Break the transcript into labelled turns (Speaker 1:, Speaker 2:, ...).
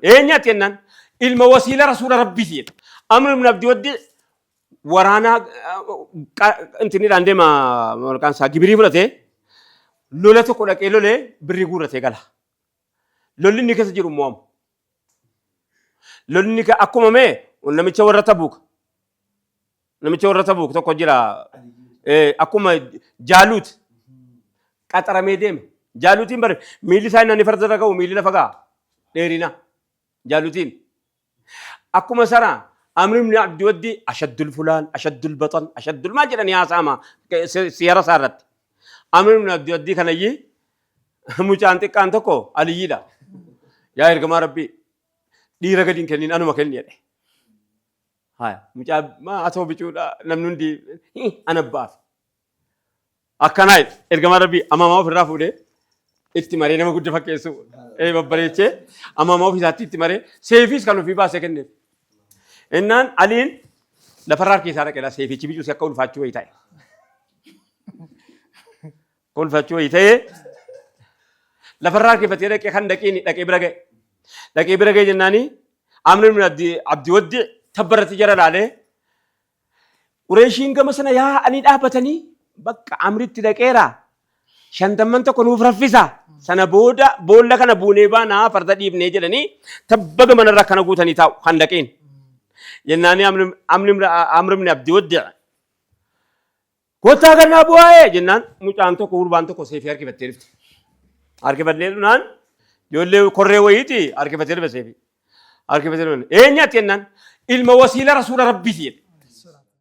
Speaker 1: Eenyati jennaan ilma wasiila rasuula rabbiiti jedhe. Amr ibn Abdi Waddi waraanaa intinidhaan deema maqaan isaa gibirii fudhatee lola tokko dhaqee lolee birrii guurratee gala. Lolli inni keessa jiru mo'amu. Lolli inni akkuma mee namicha warra Tabuuk namicha warra Tabuuk tokko jira akkuma Jaaluut qaxaramee deeme. Jaaluutiin bare miilli isaa inni farda irra ga'u miilli lafa ga'a dheerina Jaaluutiin. Akkuma sana Amr ibn Abdi Waddi ashaddul fulaan ashaddul baxan ashaddul maal jedhanii haasa'ama siyara isaa irratti. Amr ibn Abdi Waddii kanayyii mucaan xiqqaan tokko Aliyyiidha. Yaa ergamaa Rabbii dhiira gadi hin kennin anuma kenni jedhe. Haya mucaa maa atoo bicuudha namni hundi ana baaf. Akkanaa jedhe ergamaa Rabbii amaamaa ofirraa fuudhee itti maree nama guddaa fakkeessu babbareechee amaamaa ofiisaatti itti maree seefiis kan ofii baasee kenneef. Innaan Aliin lafarraa harki isaa dhaqeedha seefichi bicuus akka ulfaachuu wayii ta'e. Akka ulfaachuu wayii ta'ee lafarraa harkifatee dhaqee kan dhaqiin dhaqee bira ga'e. Dhaqee bira ga'e jennaanii Amr ibn Abdi Waddi tabba irratti jara laalee Qureeshiin gama sana yaa'anii dhaabatanii bakka Amritti dhaqeera. Shantamman tokko nuuf raffisa. Sana booda boolla kana buunee baanaa farda dhiibnee jedhanii tabba gamanarra akkana guutanii taa'u handaqiin. Jennaanii Amr ibn Abdi Waddi kottaa gannaa bu'aa'ee jennaan mucaan tokko gurbaan tokko seefii harkifattee dhufte. Harkifattee dhufnaan ijoollee korree wayiiti harkifattee dhufe seefii. Harkifattee dhufne eenyatti jennaan ilma wasiila rasuula rabbiiti jedhe.